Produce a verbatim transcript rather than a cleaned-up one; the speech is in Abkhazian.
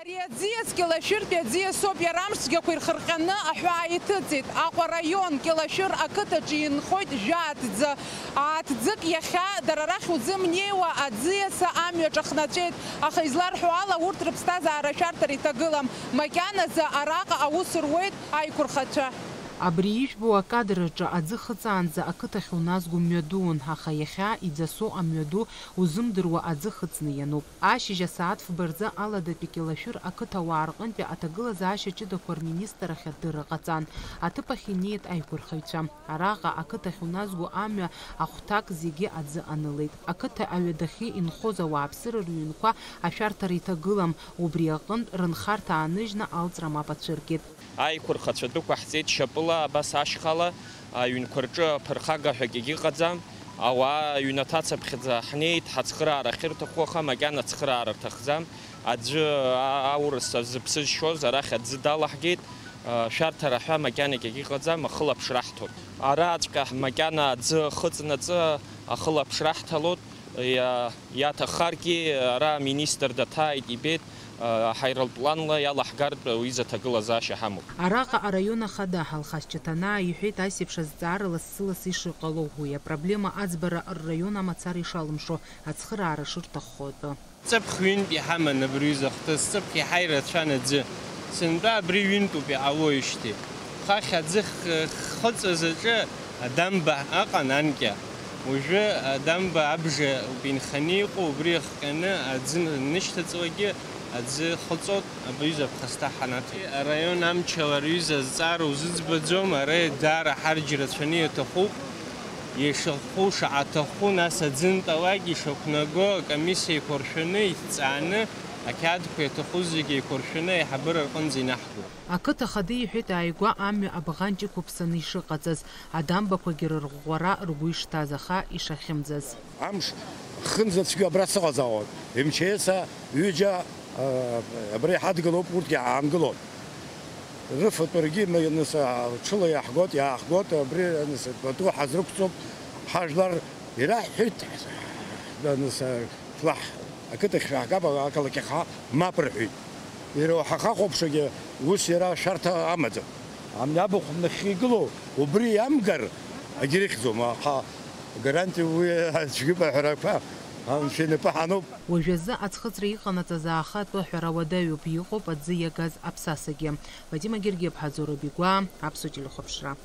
Ари аӡиас Кьалашәыртәи аӡиасоуп, иара амш цәгьақәа ирхырҟьаны аҳәаа иҭыҵит. Аҟәа араион, Кьалашәыр ақыҭаҿы инхоит жәа аҭӡы. Ааҭӡык иахьа дара рахь узымнеиуа аӡиас амҩа ҿахнаҵәеит, аха изларҳәо ала, урҭ рыԥсҭазаара ашәарҭара иҭагылам. Макьаназы араҟа аус руеит аиқәырхацәа. Абри ижәбо акадр аҿы аӡы хыҵаанӡа ақыҭахь уназго мҩадуун, аха иахьа иӡасо амҩаду узымдыруа аӡы хыҵны иануп. Ашьыжь асааҭ фба рзы Аладатәи Кьалашәыр ақыҭауаа рҟынтәи аҭагылазаашьа ҷыдақәа рминистр ахь адырра ҟаҵан. Аҭыԥ ахь инеит аиқәырхаҩцәа. Араҟа ақыҭахь уназго амҩа ахәҭак зегьы аӡы анылеит. Ақыҭа аҩадахьы инхоз ауааԥсыра рыҩнқәа ашәарҭара иҭагылам, убри аҟынтә рынхарҭа ааныжьны алҵра мап ацәыркит. Аиқәырхацәа дәықәаҳҵеит шьапыла, абас ашьхала, аҩнқәа рҿы аԥырхага ҳәагьы ыҟаӡам. Ауаа ҩнаҭацыԥхьаӡа ҳнеит, ҳацхыраара ахьырҭаху, аха макьана ацхыраара рҭахӡам. Аӡәы а-, аурыс зыԥсы зшьоз арахь аӡы далаҳгеит, а, шәарҭара ҳәа макьанагьы ыҟаӡам, ахылаԥшра ҳҭоит. Араҵәҟьа макьана аӡы ахыҵнаҵы ахылаԥшра ҳҭалоит. Иа-, иаҭаххаргьы, ара аминистр даҭааит, ибеит, а, аҳаирпланла иалаҳгартә уи изы аҭагылазаашьа ҳамоуп. Араҟа араион ахада Алхас Чаҭанаа иҳәеит, ас еиԥш азҵаара лассы-лассы ишыҟало, уи апроблема аӡбара рраион амацара ишалымшо, ацхыраара шырҭаххо атәы. Ҵыԥх ҩынтә иҳаман абри аҩыза ахҭыс, ҵыԥх иаҳа ирацәан аӡы. Сынтәа абри ҩынтәуп иҟалоижьҭеи. Хахь аӡы х-, хыҵыз аҿы адамба ыҟан анкьа. Уажәы адамба абжа ауп инханы иҟоу, убри иахҟьаны аӡы нышьҭаҵуагьы аӡы хыҵоит, абри аҩыза аԥхасҭа ҳанаҭо. Араион амчала рҩыза азҵаара узыӡбаӡом, ара даара ҳарџь рацәаны иаҭахуп. Ишахәу шаҭаху, нас аӡынтәалак ишақәнаго акомиссиа еиқәыршәаны, иҭҵааны, ақьаадқәа иаҭаху зегьы еиқәыршәаны аиҳабыра рҟынӡа инаҳгоит. Ақыҭа ахада иҳәеит ааигәа амҩа абӷанҷ ықәыԥсаны ишыҟаҵаз, адамбақәагьы рырӷәӷәара ргәы ишҭаз, аха ишахьымӡаз. Амш хынӡацәгьа абра сыҟазаауан. М Ч С ҩыџьа, а, абра иҳадгылоуп, урҭгьы аангылон. Рыфатәаргьы ма-, нас, а, ҽыла иаҳгоит, иаахгоит, абри, нас, пату ҳазрықәҵоуп, ҳажәлар ираҳҳәеит, нас, а, шәлаҳ-, ақыҭахь шәаҳгап, ақалақь ахь мап рҳәеит. Иара уаҳа хахәаԥшуагьы ус иара шәарҭа амаӡам. Амни абахә нахьхьи игылоу, убри иамгар, агьирыхьӡом, аха гарантиа уи ацәгьоуп аҳәарақәа, анцәа инапы ҳануп. Уажәазы аӡхыҵра иҟанаҵаз ааха атәы аҳәара уадаҩуп, иҟоуп аӡы иагаз аԥсасагьы. Вадим Агергиаԥҳа, Зураб Игәаа, Аԥсуа телехәаԥшра.